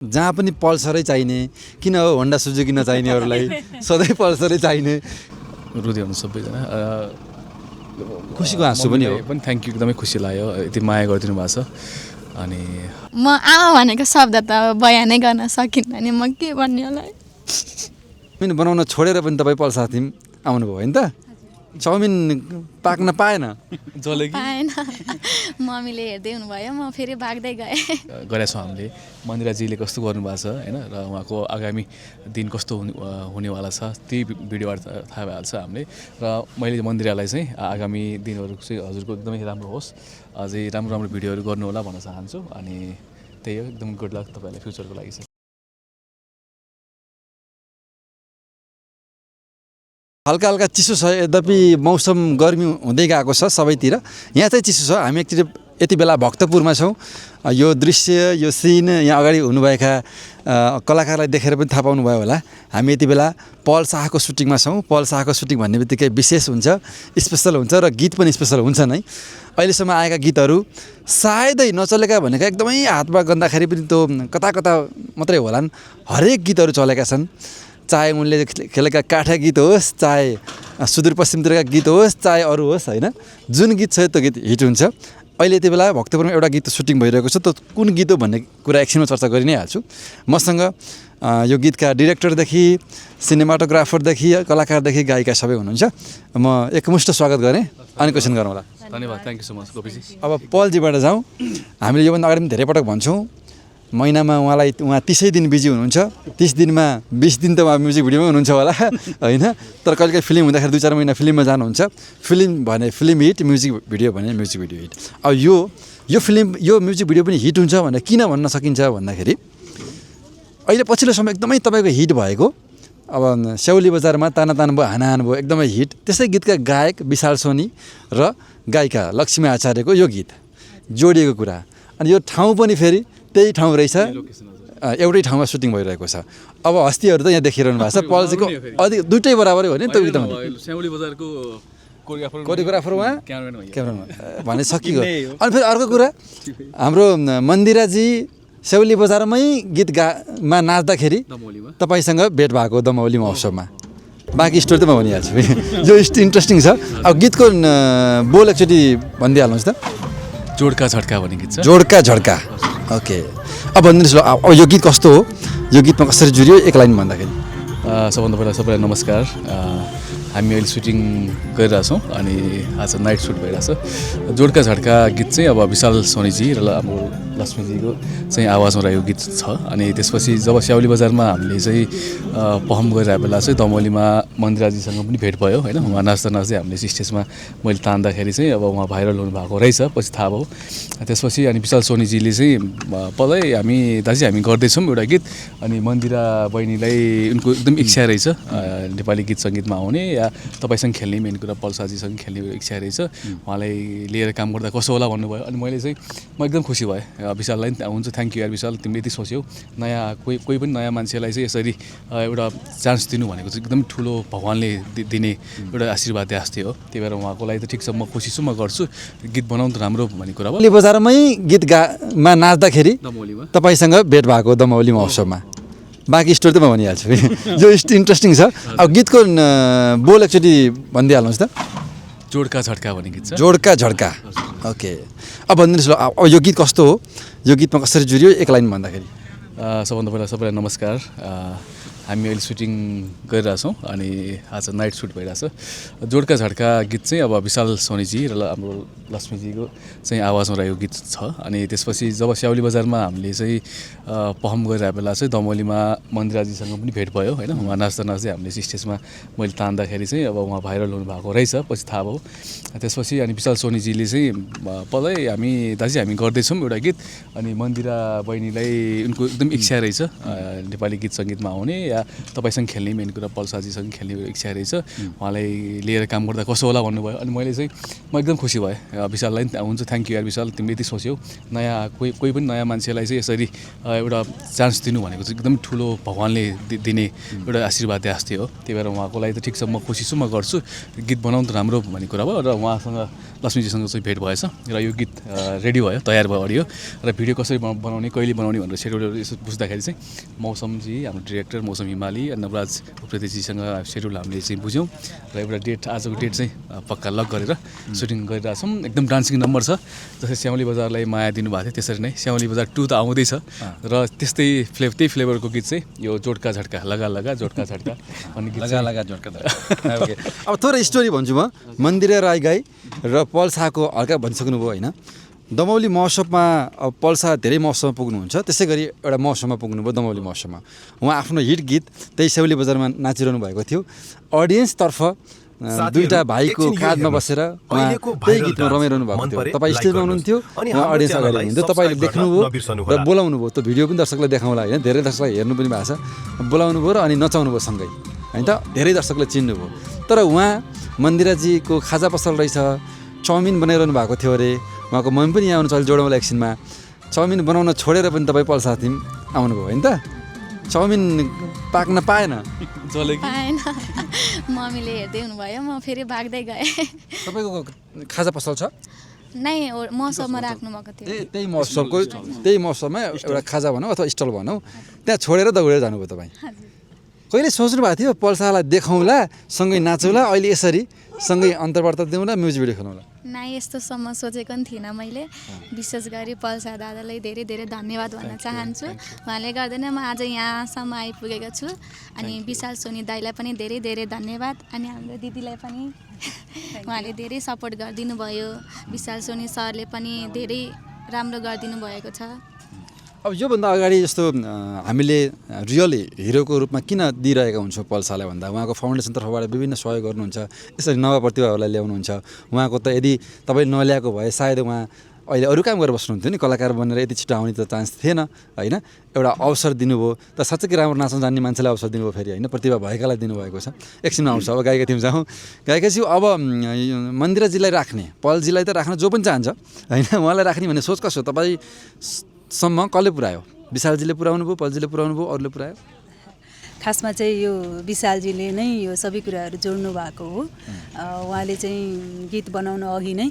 जहाँ पनि पल्सरै चाहिने, किन हो होन्डा सुजुकी नचाहिने अरूलाई, सधैँ पल्सरै चाहिने। रुदै हुनु सबैजना खुसीको हाँसु पनि हो। पनि थ्याङ्क यू, एकदमै खुसी लाग्यो यति माया गरिदिनु भएको छ। अनि म आमा भनेको शब्द त बयानै गर्न सकिन्न नि, म के भन्ने होला। चाउमिन बनाउन छोडेर पनि तपाईँ पल्सा थिम आउनुभयो होइन त? चाउमिन पाक्न पाएन, पाएन, मम्मीले हेर्दै हुनुभयो, म फेरि भाग्दै गएँ। गरेका छौँ हामीले। मन्दिराजीले कस्तो गर्नुभएको छ होइन, र उहाँको आगामी दिन कस्तो हुनेवाला छ त्यही भिडियोबाट थाहा भइहाल्छ हामीले। र मैले मन्दिरालाई चाहिँ आगामी दिनहरू चाहिँ हजुरको एकदमै राम्रो होस्, अझै राम्रो राम्रो भिडियोहरू गर्नु होला भन्न चाहन्छु। अनि त्यही हो, एकदम गुड लक तपाईँलाई फ्युचरको लागि चाहिँ। हल्का हल्का चिसो छ, यद्यपि मौसम गर्मी हुँदै गएको छ सबैतिर। यहाँ चाहिँ चिसो छ। हामी एकचोटि यति बेला भक्तपुरमा छौँ। यो दृश्य, यो सिन, यहाँ अगाडि हुनुभएका कलाकारलाई देखेर पनि थाहा पाउनुभयो होला, हामी यति बेला पल शाहको सुटिङमा छौँ। पल शाहको सुटिङ भन्ने बित्तिकै विशेष हुन्छ, स्पेसल हुन्छ, र गीत पनि स्पेसल हुन्छ नै। अहिलेसम्म आएका गीतहरू सायदै नचलेका भनेका एकदमै हातमा गन्दाखेरि पनि त्यो कता कता मात्रै होलान्। हरेक गीतहरू चलेका छन्, चाहे उनले खेलेका काठा गीत होस्, चाहे सुदूरपश्चिमतिरका गीत होस्, चाहे अरू होस् होइन। जुन गीत छ त्यो गीत हिट हुन्छ। अहिले यति बेला भक्तपुरमा एउटा गीत सुटिङ भइरहेको छ, त्यो कुन गीत हो भन्ने कुरा एकछिनमा चर्चा गरि नै हाल्छु। मसँग यो गीतका डिरेक्टरदेखि सिनेमाटोग्राफरदेखि कलाकारदेखि गायिका सबै हुनुहुन्छ। म एकमुष्ट स्वागत गरेँ अनि क्वेसन गरौँ होला। धन्यवाद, थ्याङ्क यू सो मच गोपीजी। अब पलजीबाट जाउँ। हामीले योभन्दा अगाडि पनि धेरै पटक भन्छौँ, महिनामा उहाँ 30 दिन बिजी हुनुहुन्छ। 30 दिनमा 20 दिन त उहाँ म्युजिक भिडियोमै हुनुहुन्छ होला होइन। तर कहिले कहिले फिल्म हुँदाखेरि 2-4 महिना फिल्ममा जानुहुन्छ। फिल्म भने फिल्म हिट, म्युजिक भिडियो भने म्युजिक भिडियो हिट। अब यो फिल्म, यो म्युजिक भिडियो पनि हिट हुन्छ भनेर किन भन्न सकिन्छ भन्दाखेरि, अहिले पछिल्लो समय एकदमै तपाईँको हिट भएको, अब स्याउली बजारमा ताना ताना भयो, हाना हान भयो, एकदमै हिट। त्यसै गीतका गायक विशाल सोनी र गायिका लक्ष्मी आचार्यको यो गीत जोडिएको कुरा। अनि यो ठाउँ पनि फेरि त्यही ठाउँ रहेछ, एउटै ठाउँमा सुटिङ भइरहेको छ। अब हस्तीहरू त यहाँ देखिरहनु भएको छ। पल्जीको अधिक दुइटै बराबरै हो नि त्यो गीतमा। स्याउली बजारको कोरियोग्राफर उहाँ, क्यामेरामा भने सकियो। अनि फेरि अर्को कुरा, हाम्रो मन्दिराजी स्याउली बजारमै गीतमा नाच्दाखेरि तपाईँसँग भेट भएको दमौली महोत्सवमा। बाँकी स्टोरी त म भनिहाल्छु, यो इन्ट्रेस्टिङ छ। अब गीतको बोल एकचोटि भनिदिइहाल्नुहोस् त। जोड्का झड्का भन्ने गीत छ। जोड्का झड्का, ओके। अब भनिदिनुहोस् ल, अब यो गीत कस्तो हो, यो गीतमा कसरी जुरियो, एक लाइन भन्दाखेरि? सबभन्दा पहिला सबैलाई नमस्कार। हामी अहिले सुटिङ गरिरहेछौँ अनि आज नाइट सुट भइरहेछ। जोड्का झड्का गीत चाहिँ अब विशाल सोनीजी र हाम्रो लक्ष्मीजीको चाहिँ आवाजमा रहेको गीत छ। अनि त्यसपछि जब स्याउली बजारमा हामीले चाहिँ पर्फर्म गरिरहेको बेला चाहिँ दमौलीमा मन्दिराजीसँग पनि भेट भयो होइन। उहाँ नाच्दा नाच्दै हामीले स्टेजमा मैले तान्दाखेरि चाहिँ अब उहाँ भाइरल हुनुभएको रहेछ, पछि थाहा भयो। त्यसपछि अनि विशाल सोनीजीले चाहिँ पल्लै दाजु हामी गर्दैछौँ एउटा गीत, अनि मन्दिरा बहिनीलाई उनको एकदम इच्छा रहेछ नेपाली गीत सङ्गीतमा आउने या तपाईँसँग खेल्ने, मेन कुरा पल्साजीसँग खेल्ने इच्छा रहेछ, उहाँलाई लिएर काम गर्दा कसो होला भन्नुभयो। अनि मैले चाहिँ म एकदम खुसी भएँ विशाललाई। हुन्छ, थ्याङ्क यू यार विशाल, तिमीले यति सोच्यौ। नयाँ कोही पनि नयाँ मान्छेलाई चाहिँ यसरी एउटा चान्स दिनु भनेको चाहिँ एकदम ठुलो भगवान्ले दिने एउटा आशीर्वाद जस्तै हो। त्यही भएर उहाँको लागि त ठिक छ, म खुसी छु, म गर्छु। गीत बनाउनु त राम्रो भन्ने कुरा हो। बजारमै गीतमा नाच्दाखेरि तपाईँसँग भेट भएको दमौली महोत्सवमा। बाँकी स्टोरी त म भनिहाल्छु, यो इन्ट्रेस्टिङ छ। अब गीतको बोल एकचोटि भनिदिइहाल्नुहोस् त। जोड्का झड्का भन्ने गीत छ। जोड्का झड्का, ओके। अब भनिदिनुहोस् ल, अब यो गीत कस्तो हो, यो गीतमा कसरी जुरियो, एक लाइन भन्दाखेरि? सबभन्दा पहिला सबैलाई नमस्कार। हामी अहिले सुटिङ गरिरहेछौँ अनि आज नाइट सुट भइरहेछ। जोड्का झड्का गीत चाहिँ अब विशाल सोनीजी र हाम्रो लक्ष्मीजीको चाहिँ आवाजमा रहेको गीत छ। अनि त्यसपछि जब स्याउली बजारमा हामीले चाहिँ पर्फर्म गरिरहेको बेला चाहिँ दमौलीमा मन्दिराजीसँग पनि भेट भयो होइन। उहाँ नाच्दा नाच्दै हामीले स्टेजमा मैले तान्दाखेरि चाहिँ अब उहाँ भाइरल हुनुभएको रहेछ, पछि थाहा भयो। त्यसपछि अनि विशाल सोनीजीले चाहिँ पल्लै दाजु हामी गर्दैछौँ एउटा गीत, अनि मन्दिरा बहिनीलाई उनको एकदम इच्छा रहेछ नेपाली गीत सङ्गीतमा आउने या तपाईँसँग खेल्ने, मेन कुरा पल्साजीसँग खेल्ने इच्छा रहेछ, उहाँलाई लिएर काम गर्दा कसो होला भन्नुभयो। अनि मैले चाहिँ म एकदम खुसी भएँ विशाललाई। हुन्छ, थ्याङ्क यू यार विशाल, तिमीले यति सोच्यौ। नयाँ कोही पनि नयाँ मान्छेलाई चाहिँ यसरी एउटा चान्स दिनु भनेको चाहिँ एकदम ठुलो भगवान्ले दिने एउटा आशीर्वाद जस्तै हो। त्यही भएर उहाँको लागि त ठिक छ, म खुसी छु, म गर्छु। गीत बनाउनु त राम्रो भन्ने कुरा भयो। र उहाँसँग लक्ष्मीजीसँग चाहिँ भेट भएछ र यो गीत रेडी भयो, तयार भयो अडियो, र भिडियो कसरी बनाउने, कहिले बनाउने भनेर सेड्युल बुझ्दाखेरि चाहिँ मौसमजी हाम्रो डिरेक्टर मौसम हिमाली नवराज उप्रेतीजीसँग सेड्युल हामीले चाहिँ बुझ्यौँ र एउटा डेट आजको डेट चाहिँ पक्का लक गरेर सुटिङ गरिरहेछौँ। एकदम डान्सिङ नम्बर छ, जस्तै श्यामली बजारलाई माया दिनुभएको थियो त्यसरी नै श्यामली बजार 2 त आउँदैछ र त्यस्तै त्यही फ्लेभरको गीत चाहिँ यो जोड्का झड्का लगा लगा जोड्का झड्का भन्ने गीत लगा लगा झड्का ओके। अब थोरै स्टोरी भन्छु म। मन्दिरे राई गाई र पल शाहको हल्का भनिसक्नुभयो होइन। दमौली महोत्सवमा अब पल शाह धेरै महोत्सवमा पुग्नुहुन्छ, त्यसै गरी एउटा महोत्सवमा पुग्नुभयो दमौली महोत्सवमा। उहाँ आफ्नो हिट गीत त्यही सेउली बजारमा नाचिरहनु भएको थियो। अडियन्सतर्फ दुईटा भाइको काँधमा बसेर उहाँ त्यही गीतमा रमाइरहनु भएको थियो। तपाईँ स्टेजमा हुनुहुन्थ्यो, उहाँ अडियन्स अगाडि हुनुहुन्थ्यो, तपाईँले देख्नुभयो र बोलाउनु भयो। त्यो भिडियो पनि दर्शकलाई देखाउँला होइन, धेरै दर्शकलाई हेर्नु पनि भएको छ। बोलाउनु भयो र अनि नचाउनु भयो सँगै होइन त, धेरै दर्शकले चिन्नुभयो। तर उहाँ मन्दिराजीको खाजा पसल रहेछ, चाउमिन बनाइरहनु भएको थियो अरे। उहाँको मम्मी पनि यहाँ आउनु छ अहिले जोडौँला एकछिनमा। चाउमिन बनाउन छोडेर पनि तपाईँ पल शाह थिम आउनुभयो होइन त। चाउमिन पाक्न पाएन, पाएन, मम्मीले हेर्दै हुनुभयो, म फेरि भाग्दै गएँ। तपाईँको खाजा पसल छ? नै महोत्सवमा राख्नुभएको थियो। त्यही महोत्सवमा एउटा खाजा भनौँ अथवा स्टल भनौँ, त्यहाँ छोडेर दौडेर जानुभयो तपाईँ। कहिले सोच्नु भएको थियो पल शाहलाई देखाउँला, सँगै नाचौँला, अहिले यसरी सँगै अन्तर्वार्ता दिउँला, म्युजिक भिडियो खेलाउँला? नै यस्तोसम्म सोचेको पनि थिइनँ मैले। विशेष गरी पल शाह दादालाई धेरै धेरै धन्यवाद भन्न चाहन्छु। उहाँले गर्दा नै म आज यहाँसम्म आइपुगेको छु। अनि विशाल सोनी दाईलाई पनि धेरै धेरै धन्यवाद। अनि हाम्रो दिदीलाई पनि उहाँले धेरै सपोर्ट गरिदिनु भयो। विशाल सोनी सरले पनि धेरै राम्रो गरिदिनु भएको छ। अब योभन्दा अगाडि जस्तो हामीले रियल हिरोको रूपमा किन दिइरहेका हुन्छौँ पल शाहलाई भन्दा उहाँको फाउन्डेसन तर्फबाट विभिन्न सहयोग गर्नुहुन्छ, यसरी नव प्रतिभाहरूलाई ल्याउनुहुन्छ। उहाँको त यदि तपाईँ नल्याएको भए सायद उहाँ अहिले अरू काम गरेर बस्नुहुन्थ्यो नि, कलाकार बनेर यति छिटो आउने त चान्स थिएन होइन। एउटा अवसर दिनुभयो, त साँच्चै राम्रो नाच्न जान्ने मान्छेलाई अवसर दिनुभयो फेरि होइन, प्रतिभा भएकालाई दिनुभएको छ। एकछिनमा आउँछ अब गायिका टिम जाउँ। गायिकाज्यू अब मन्दिराजीलाई राख्ने, पलजीलाई त राख्न जो पनि चाहन्छ होइन, उहाँलाई राख्ने भन्ने सोच कसो तपाईँसम्म कसले पुऱ्यायो? विशालजीले पुऱ्याउनु भयो, पलजीले पुऱ्याउनु भयो, अरूले पुऱ्यायो? खासमा चाहिँ यो विशालजीले नै यो सबै कुराहरू जोड्नु भएको हो। उहाँले चाहिँ गीत बनाउन अघि नै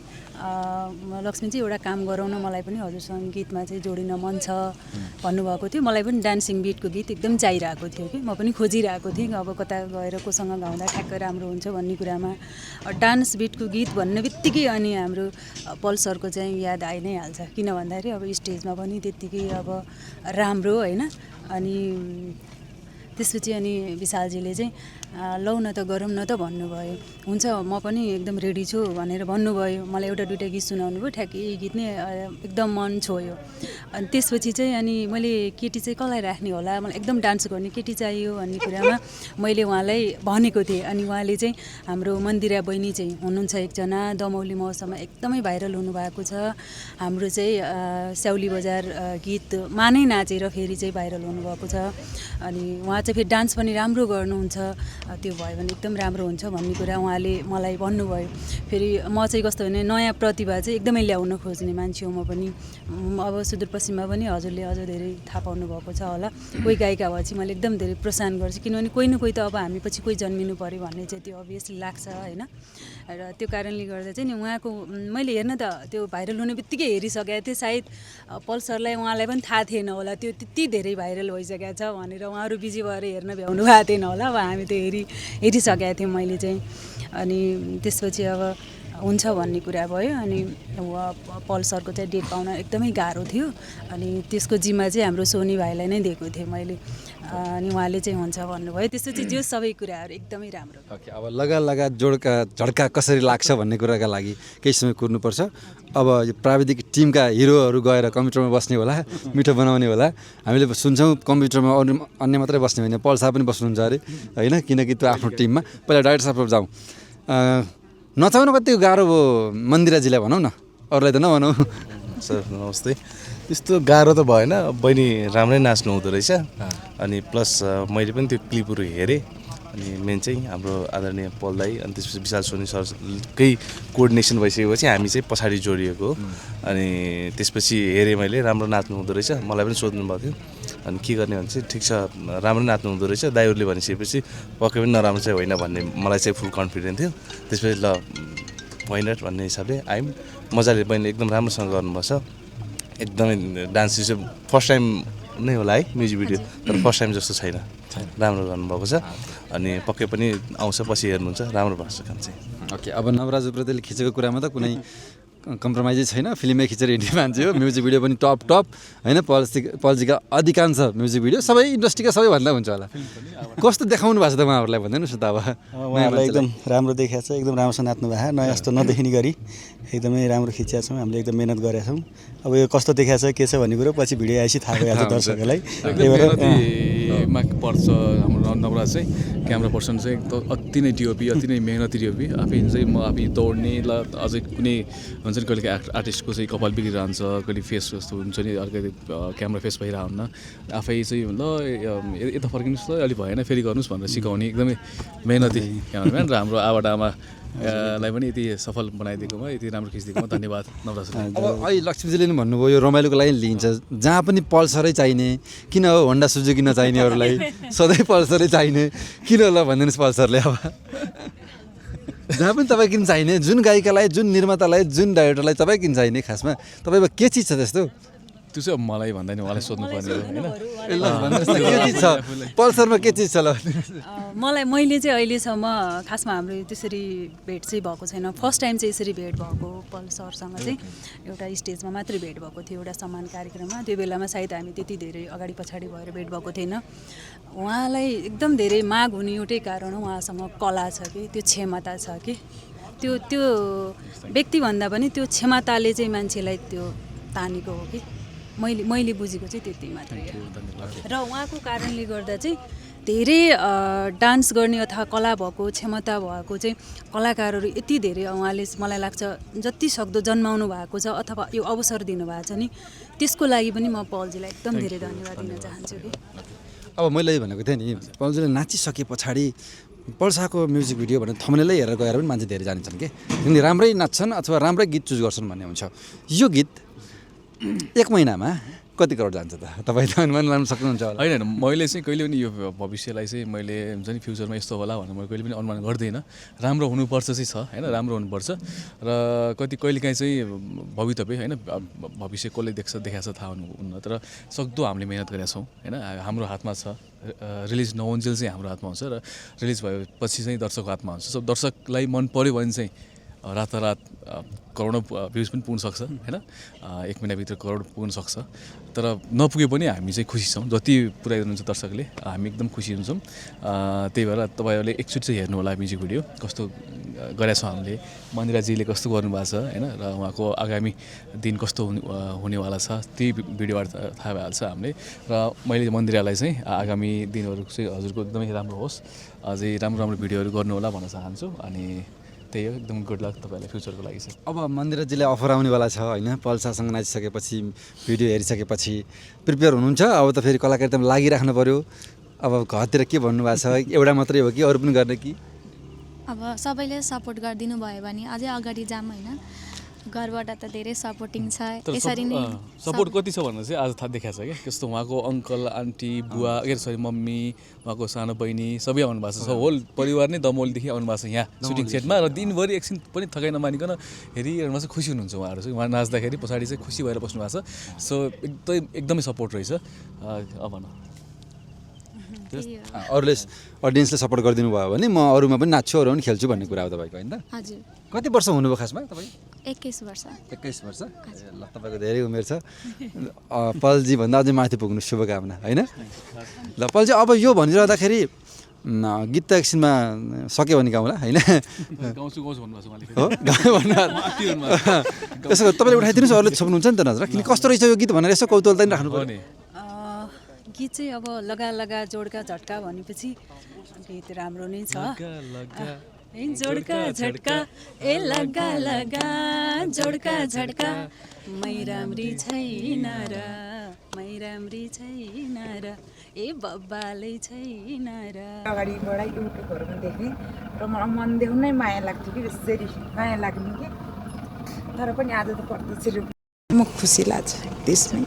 लक्ष्मी चाहिँ एउटा काम गरौँ न, मलाई पनि हजुरसँग गीतमा चाहिँ जोडिन मन छ भन्नुभएको थियो। मलाई पनि डान्सिङ बिटको गीत एकदम चाहिरहेको थियो कि म पनि खोजिरहेको थिएँ, अब कता गएर कोसँग गाउँदा ठ्याक्कै राम्रो हुन्छ भन्ने कुरामा डान्स बिटको गीत भन्ने बित्तिकै अनि हाम्रो पल सरको चाहिँ याद आइ नै हाल्छ। किन भन्दाखेरि अब स्टेजमा पनि त्यत्तिकै अब राम्रो होइन। अनि त्यसपछि अनि विशालजीले चाहिँ लौ न त गरौँ न त भन्नुभयो। हुन्छ म पनि एकदम रेडी छु भनेर भन्नुभयो। मलाई एउटा दुइटा गीत सुनाउनु भयो, ठ्याक्कै यही गीत नै एकदम मन छोयो। अनि त्यसपछि चाहिँ अनि मैले केटी चाहिँ कसलाई राख्ने होला, मलाई एकदम डान्स गर्ने केटी चाहियो भन्ने कुरामा मैले उहाँलाई भनेको थिएँ। अनि उहाँले चाहिँ हाम्रो मन्दिरा बहिनी चाहिँ हुनुहुन्छ एकजना, दमौली महोत्सवमा एकदमै भाइरल हुनुभएको छ। हाम्रो चाहिँ स्याउली बजार गीतमा नै नाचेर फेरि चाहिँ भाइरल हुनुभएको छ। अनि उहाँ चाहिँ फेरि डान्स पनि राम्रो गर्नुहुन्छ, त्यो भयो भने एकदम राम्रो हुन्छ भन्ने कुरा उहाँले मलाई भन्नुभयो। फेरि म चाहिँ कस्तो भने नयाँ प्रतिभा चाहिँ एकदमै ल्याउन खोज्ने मान्छे हो म पनि। अब सुदूरपश्चिममा पनि हजुरले अझ धेरै थाहा पाउनु भएको छ होला, कोही गायिका भएपछि मैले एकदम धेरै प्रोत्साहन गर्छु, किनभने कोही न कोही त अब हामी पछि कोही जन्मिनु पऱ्यो भन्ने चाहिँ त्यो अभियसली लाग्छ होइन। र त्यो कारणले गर्दा चाहिँ नि उहाँको मैले हेर्न त त्यो भाइरल हुने बित्तिकै हेरिसकेको थिएँ। सायद पल सरलाई उहाँलाई पनि थाहा थिएन होला त्यो त्यति धेरै भाइरल भइसकेको छ भनेर, उहाँहरू बिजी भएर हेर्न भ्याउनु भएको थिएन होला। अब हामी त हेरिसकेको थियौँ मैले चाहिँ। अनि त्यसपछि अब हुन्छ भन्ने कुरा भयो। अनि पल सरको चाहिँ डेट पाउन एकदमै गाह्रो थियो। अनि त्यसको जिम्मा चाहिँ हाम्रो सोनी भाइलाई नै दिएको थिएँ मैले। अनि उहाँले चाहिँ हुन्छ भन्नुभयो। त्यसपछि जो सबै कुराहरू एकदमै राम्रो। ओके, अब लगा लगा जोड्का झड्का कसरी लाग्छ भन्ने कुराका लागि केही समय कुर्नुपर्छ। अब यो प्राविधिक टिमका हिरोहरू गएर कम्प्युटरमा बस्ने होला, मिठो बनाउने होला। हामीले सुन्छौँ कम्प्युटरमा अरू अन्य मात्रै बस्ने होइन, पल शाह पनि बस्नुहुन्छ अरे होइन, किनकि त्यो आफ्नो टिममा। पहिला डाइरेक्टर साहब जाउँ। नचाउनु कति गाह्रो भयो मन्दिराजीलाई भनौँ न, अरूलाई त नभनौँ। सर नमस्ते। त्यस्तो गाह्रो त भएन, बहिनी राम्रै नाच्नु हुँदो रहेछ। अनि प्लस मैले पनि त्यो क्लिपहरू हेरेँ। अनि मेन चाहिँ हाम्रो आदरणीय पल दाई अनि त्यसपछि विशाल सोनी सरकै कोअर्डिनेसन भइसकेपछि हामी चाहिँ पछाडि जोडिएको हो। अनि त्यसपछि हेरेँ मैले, राम्रो नाच्नु हुँदो रहेछ। मलाई पनि सोध्नु भएको थियो अनि के गर्ने भने चाहिँ ठिक छ राम्रो नाच्नु हुँदो रहेछ, दाइहरूले भनिसकेपछि पक्कै पनि नराम्रो चाहिँ होइन भन्ने मलाई चाहिँ फुल कन्फिडेन्ट थियो। त्यसपछि ल होइन भन्ने हिसाबले आयौँ। मजाले बहिनीले एकदम राम्रोसँग गर्नुभएको छ। एकदमै डान्स चाहिँ फर्स्ट टाइम नै होला है म्युजिक भिडियो, तर फर्स्ट टाइम जस्तो छैन, राम्रो गर्नुभएको छ अनि पक्कै पनि आउँछ, पछि हेर्नुहुन्छ, राम्रो भएको छ काम चाहिँ। ओके, अब नवराज उप्रेतीले खिचेको कुरामा त कुनै कम्प्रोमाइजै छैन, फिल्मै खिचेर हिँड्ने मान्छे हो, म्युजिक भिडियो पनि टप होइन, पल्जीका अधिकांश म्युजिक भिडियो सबै इन्डस्ट्रीका सबैभन्दा हुन्छ होला। कस्तो देखाउनु भएको छ त उहाँहरूलाई भन्दिनुहोस् न त। अब उहाँहरूलाई एकदम राम्रो देखाएको छ, एकदम राम्रोसँग नाच्नु भएको, नयाँ जस्तो नदेखिने गरी एकदमै राम्रो खिचेका छौँ, हामीले एकदम मेहनत गरेका छौँ। अब यो कस्तो देखाएको छ के छ भन्ने कुरो पछि भिडियो आएपछि थाहा भइहाल्छ दर्शकहरूलाई। मा पर्छ हाम्रो नवराज चाहिँ, क्यामेरा पर्सन चाहिँ अति नै डिओपी, अति नै मेहनती डिओपी। आफै चाहिँ म आफै दौड्ने ल अझै कुनै हुन्छ नि कहिले आर्टिस्टको चाहिँ कपाल बिग्रिरहन्छ, कहिले फेस जस्तो हुन्छ नि, अलिकति क्यामेरा फेस भइरहन्न, आफै चाहिँ ल यता फर्किनुहोस् ल, अलि भएन फेरि गर्नुहोस् भनेर सिकाउने एकदमै मेहनती क्यामेराम्यान। र हाम्रो आमा लाई पनि यति सफल बनाइदिएकोमा, यति राम्रो खिचिदिएकोमा धन्यवाद नवराज। अब अहिले लक्ष्मीजीले नि भन्नुभयो यो रमाइलोको लागि लिन्छ, जहाँ पनि पल्सरै चाहिने, किन हो होन्डा सुजुकी नचाहिने अरूलाई, सधैँ पल्सरै चाहिने किन होला भनिदिनुहोस् पल्सरले। अब जहाँ पनि तपाईँ किन चाहिने, जुन गायिकालाई, जुन निर्मातालाई, जुन डाइरेक्टरलाई तपाईँ किन चाहिने, खासमा तपाईँमा के चिज छ त्यस्तो? त्यो चाहिँ अब मलाई भन्दा नि उहाँलाई सोध्नुपर्ने हो होइन। के चिज छ पल्सरमा, के चिज छ ल? मैले चाहिँ अहिलेसम्म खासमा हाम्रो त्यसरी भेट चाहिँ भएको छैन। फर्स्ट टाइम चाहिँ यसरी भेट भएको पल्सरसँग चाहिँ एउटा स्टेजमा मात्रै भेट भएको थियो, एउटा सम्मान कार्यक्रममा। त्यो बेलामा सायद हामी त्यति धेरै अगाडि पछाडि भएर भेट भएको थिएन। उहाँलाई एकदम धेरै माग हुने एउटै कारण हो, उहाँसँग कला छ कि त्यो क्षमता छ कि त्यो व्यक्तिभन्दा पनि त्यो क्षमताले चाहिँ मान्छेलाई त्यो तानेको हो कि मैले बुझेको चाहिँ त्यति मात्रै हो। र उहाँको कारणले गर्दा चाहिँ धेरै डान्स गर्ने अथवा कला भएको, क्षमता भएको चाहिँ कलाकारहरू यति धेरै उहाँले मलाई लाग्छ जति सक्दो जन्माउनु भएको छ अथवा यो अवसर दिनुभएको छ नि, त्यसको लागि पनि म पल्जीलाई एकदम धेरै धन्यवाद दिन चाहन्छु कि। अब मैले भनेको थिएँ नि, पल्जीले नाचिसके पछाडि पल्साको म्युजिक भिडियो भनेर थम्बनेलै हेरेर गएर पनि मान्छे धेरै जान्छन् कि, किनकि राम्रै नाच्छन् अथवा राम्रै गीत चुज गर्छन् भन्ने हुन्छ। यो गीत 1 महिनामा कति करोड जान्छ त? तपाईँ त अनुमान लगाउन सक्नुहुन्छ होला। होइन, मैले चाहिँ कहिले पनि यो भविष्यलाई चाहिँ मैले हुन्छ नि फ्युचरमा यस्तो होला भनेर मैले कहिले पनि अनुमान गर्दिनँ। राम्रो हुनुपर्छ चाहिँ छ होइन, राम्रो हुनुपर्छ। र कहिलेकाहीँ चाहिँ भवितव्य होइन, भविष्य कसले देखाएको छ थाहा हुन्न, तर सक्दो हामीले मिहिनेत गरेका छौँ होइन, हाम्रो हातमा छ। रिलिज नहुन्जेल चाहिँ हाम्रो हातमा हुन्छ, र रिलिज भएपछि चाहिँ दर्शकको हातमा हुन्छ। सब दर्शकलाई मन पऱ्यो भने चाहिँ रातारात करोडौँ भ्युज पनि पुग्न सक्छ होइन, 1 महिनाभित्र करोड पुग्न सक्छ। तर नपुगे पनि हामी चाहिँ खुसी छौँ, जति पुऱ्याइदिनुहुन्छ दर्शकले हामी एकदम खुसी हुन्छौँ। त्यही भएर तपाईँहरूले एकचोटि चाहिँ हेर्नु होला म्युजिक भिडियो कस्तो गरेका छौँ हामीले, मन्दिराजीले कस्तो गर्नुभएको छ होइन, र उहाँको आगामी दिन कस्तो हुनेवाला छ त्यही भिडियोबाट थाहा भइहाल्छ हामीले। र मैले मन्दिरालाई चाहिँ आगामी दिनहरू चाहिँ हजुरको एकदमै राम्रो होस्, अझै राम्रो भिडियोहरू गर्नु होला भन्न चाहन्छु। अनि त्यही हो, एकदम गुड लक तपाईँलाई फ्युचरको लागि चाहिँ। अब मन्दिराजीलाई अफर आउनेवाला छ होइन, पल्सासँग नाचिसकेपछि, भिडियो हेरिसकेपछि प्रिपेयर हुनुहुन्छ? अब त फेरि कलाकारितामा लागिराख्नु पऱ्यो। अब घरतिर के भन्नुभएको छ, एउटा मात्रै हो कि अरू पनि गर्ने कि? अब सबैले सपोर्ट गरिदिनु भयो भने अझै अगाडि जाऊँ होइन। घरबाट त धेरै सपोर्टिङ छ, यसरी नै सपोर्ट कति छ भनेर चाहिँ आज थाहा देखाएको छ क्या। कस्तो उहाँको अङ्कल आन्टी बुवा मम्मी, उहाँको सानो बहिनी सबै आउनु भएको छ, होल परिवार नै दमोलदेखि आउनु भएको छ यहाँ सुटिङ सेटमा। र दिनभरि एकछिन पनि थकाइ नमानिकन हेरिहेर्नुमा चाहिँ खुसी हुनुहुन्छ उहाँहरू चाहिँ। उहाँ नाच्दाखेरि पछाडि चाहिँ खुसी भएर बस्नु भएको छ। सो एकदमै सपोर्ट रहेछ। अब भन अरूले अडियन्सले सपोर्ट गरिदिनु भयो भने म अरूमा पनि नाच्छु, अरू पनि खेल्छु भन्ने कुरा हो तपाईँको होइन? हजुर। कति वर्ष हुनुभयो खासमा तपाईँ? 21 वर्ष। 21 वर्ष? ल, तपाईँको धेरै उमेर छ। पल्जी भन्दा अझै माथि पुग्नु शुभकामना होइन। ल पल्जी, अब यो भनिरहँदाखेरि गीत त एकछिनमा सक्यो भने गाउँला होइन, गाउँछु भन्नुभएको छ उहाँले। हो यसो तपाईँले उठाइदिनुहोस्, अरूले छोप्नुहुन्छ नि त नजर, किन कस्तो रहेछ यो गीत भनेर यसो कौतूहलता नि राख्नु पर्ने। गीत चाहिँ अब लगा जोडका झट्का भनेपछि गीत राम्रो नै छ। जोडका झट्का ए लगा जोडका झट्का, मै राम्री छैन र ए बब्बालै छैन र। अगाडिबाट युट्युबहरूमा देखेँ र मलाई मन देख्नै माया लाग्थ्यो कि, यसरी माया लाग्ने कि, तर पनि आज त प्रत्यक्ष म खुसी लाग्छ त्यसमै।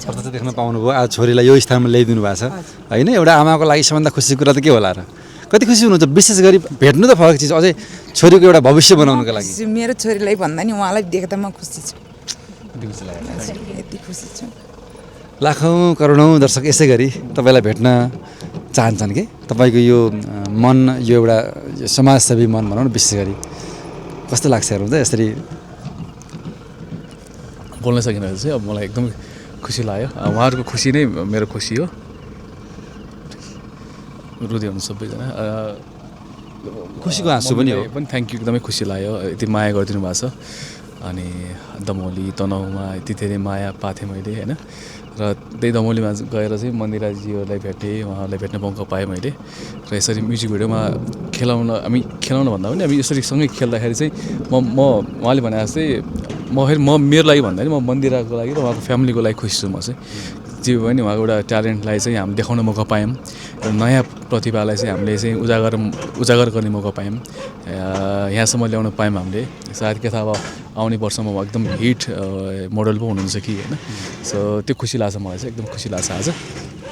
प्रत्यक्ष देख्न पाउनुभयो, आज छोरीलाई यो स्थानमा ल्याइदिनु भएको छ होइन। एउटा आमाको लागि सबभन्दा खुसीको कुरा त के होला र? कति खुसी हुनुहुन्छ? विशेष गरी भेट्नु त फरक चिज, अझै छोरीको एउटा भविष्य बनाउनुको लागि। मेरो छोरीलाई भन्दा नि उहाँलाई देख्दा म खुसी छु, यति खुसी छु। लाखौँ करोडौँ दर्शक यसै गरी तपाईँलाई भेट्न चाहन्छन् कि तपाईँको यो मन यो एउटा समाजसेवी मन भनौँ न विशेष गरी कस्तो लाग्छ हेर्नु त यसरी बोल्न सकिँदाखेरि चाहिँ अब मलाई एकदमै खुसी लाग्यो उहाँहरूको खुसी नै मेरो खुसी हो रुदै हुनु सबैजना खुसीको आँसु पनि हो पनि थ्याङ्क यू एकदमै खुसी लाग्यो यति माया गरिदिनु भएको छ अनि दमौली तनहुँमा यति धेरै माया पाथेँ मैले होइन र त्यही दमौलीमा गएर चाहिँ मन्दिराजीहरूलाई भेटेँ उहाँहरूलाई भेट्ने मौका पाएँ मैले र यसरी म्युजिक भिडियोमा खेलाउन भन्दा पनि अब यसरी सँगै खेल्दाखेरि चाहिँ म उहाँले भने जस्तै म मेरो लागि भन्दा पनि म मन्दिराको लागि र उहाँको फ्यामिलीको लागि खुसी छु म चाहिँ जे भयो नि उहाँको एउटा ट्यालेन्टलाई चाहिँ हामीले देखाउन मौका पायौँ र नयाँ प्रतिभालाई चाहिँ हामीले चाहिँ उजागर गर्ने मौका पायौँ यहाँसम्म ल्याउन पायौँ हामीले सायद के थाहा अब आउने वर्षमा एकदम हिट मोडल पो हुनुहुन्छ कि होइन सो त्यो खुसी लाग्छ मलाई चाहिँ एकदम खुसी लाग्छ आज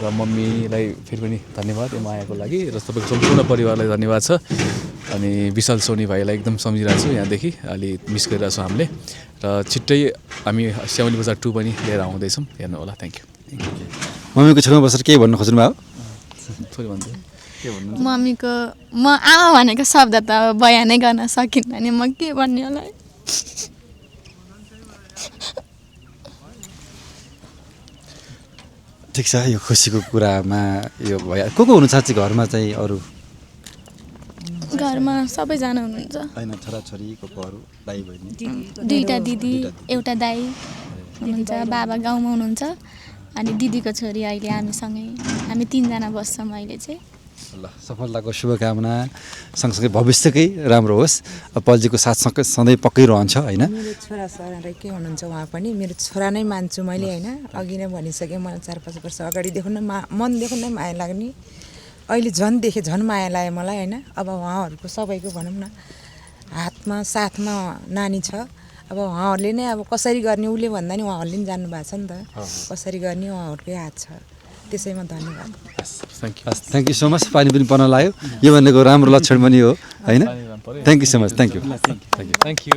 र मम्मीलाई फेरि पनि धन्यवाद यो मायाको लागि र तपाईँको सम्पूर्ण परिवारलाई धन्यवाद छ अनि विशाल सोनी भाइलाई एकदम सम्झिरहेको छु यहाँदेखि अलि मिस गरिरहेको छौँ हामीले र छिट्टै हामी स्याउली बजार 2 पनि लिएर आउँदैछौँ हेर्नु होला थ्याङ्क यू मम्मीको छेउमा बसेर केही भन्नु खोज्नु भयो थोरै भन्छु मम्मीको म आमा भनेको शब्द त अब बयानै गर्न सकिन्न नि म के भन्ने होला ठिक छ यो खुसीको कुरामा यो भयो को हुनुहुन्छ चाहिँ घरमा चाहिँ अरू घरमा सबैजना हुनुहुन्छ होइन छोराछोरी को अरू दाइ बहिनी दुईवटा दिदी एउटा दाइ हुनुहुन्छ बाबा गाउँमा हुनुहुन्छ अनि दिदीको छोरी अहिले हामीसँगै हामी 3 जना बस्छौँ अहिले चाहिँ ल सफलताको शुभकामना सँगसँगै भविष्यकै राम्रो होस् पल्जीको साथ सधैँ पक्कै रहन्छ होइन मेरो छोरा के हुनुहुन्छ उहाँ पनि मेरो छोरा नै मान्छु मैले होइन अघि नै भनिसकेँ मलाई 4-5 वर्ष अगाडिदेखि नै मनदेखि नै माया लाग्ने अहिले झन् देखेँ झन् माया लाग्यो मलाई होइन अब उहाँहरूको सबैको भनौँ न हातमा साथमा नानी छ अब उहाँहरूले नै अब कसरी गर्ने उसले भन्दा नि उहाँहरूले पनि जान्नु भएको छ नि त कसरी गर्ने उहाँहरूकै हात छ त्यसैमा धन्यवाद थ्याङ्क यू सो मच पानी पनि पर्न लाग्यो यो भनेको राम्रो लक्षण पनि हो होइन thank you so much thank you